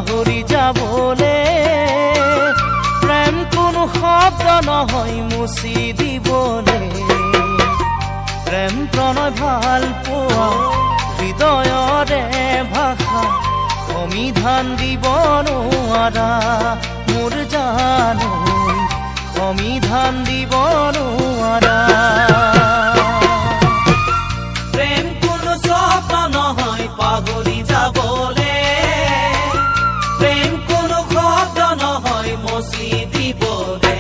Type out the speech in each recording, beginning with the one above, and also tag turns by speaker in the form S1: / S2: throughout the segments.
S1: পাহৰি যাবলে। প্ৰেম কোনো শব্দ নহয় মুচি দিবলে, প্ৰেম প্ৰণয় ভাল পোৱা হৃদয়ৰে ভাষা সমিধান দিব নোৱাৰা মোৰ জানো, সমিধান দিব নোৱাৰা।
S2: প্ৰেম কোনো স্বপ্ন নহয় পাহৰি যাবলে, প্ৰেম কোনো শব্দ নহয় মচি দিবলে।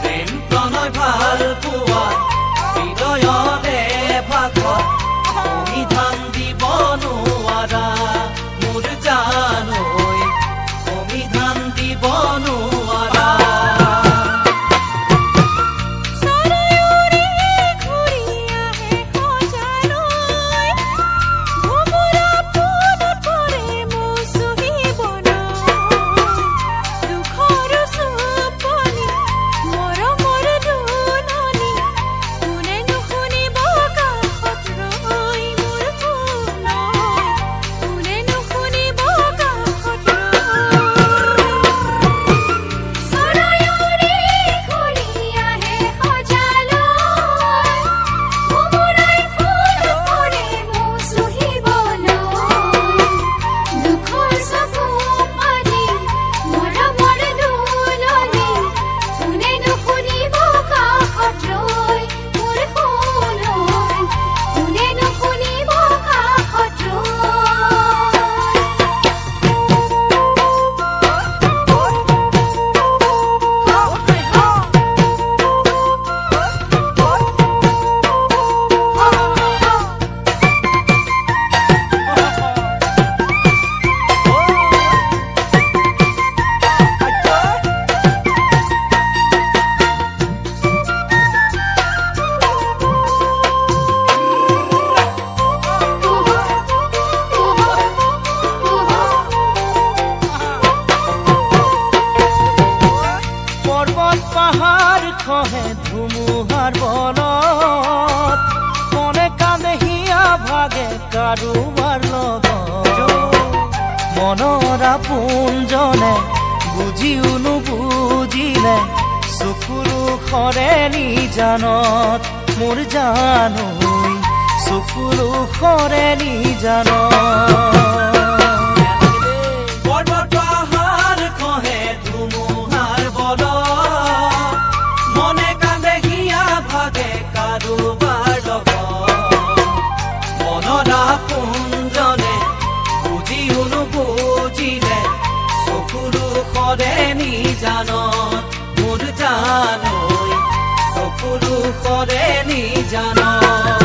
S2: প্ৰেম প্ৰণয় ভাল পোৱা হৃদয়ৰে ভাষা সমিধান দিব নোৱাৰা মোৰ জানৈ, সমিধান দিব নোৱাৰা।
S1: পাহাৰ খহে ধুমুহাৰ বলত, মনে কান্দে হিয়া ভাগে কাৰোবাৰ লগত। মনৰ আপোনজনে বুজিও নুবুজিলে চকুলো সৰে নিজানত মোৰ জানৈ, চকুলো সৰে নিজানত।
S2: পাহাৰ খহে ধুমুহাৰ বলত, মনে কান্দে হিয়া ভাগে কাৰোবাৰ লগত। মনৰ আপোনজনে বুজিও নুবুজিলে চকুলো সৰে নিজানত মোৰ জানৈ, চকুলো সৰে নিজানত।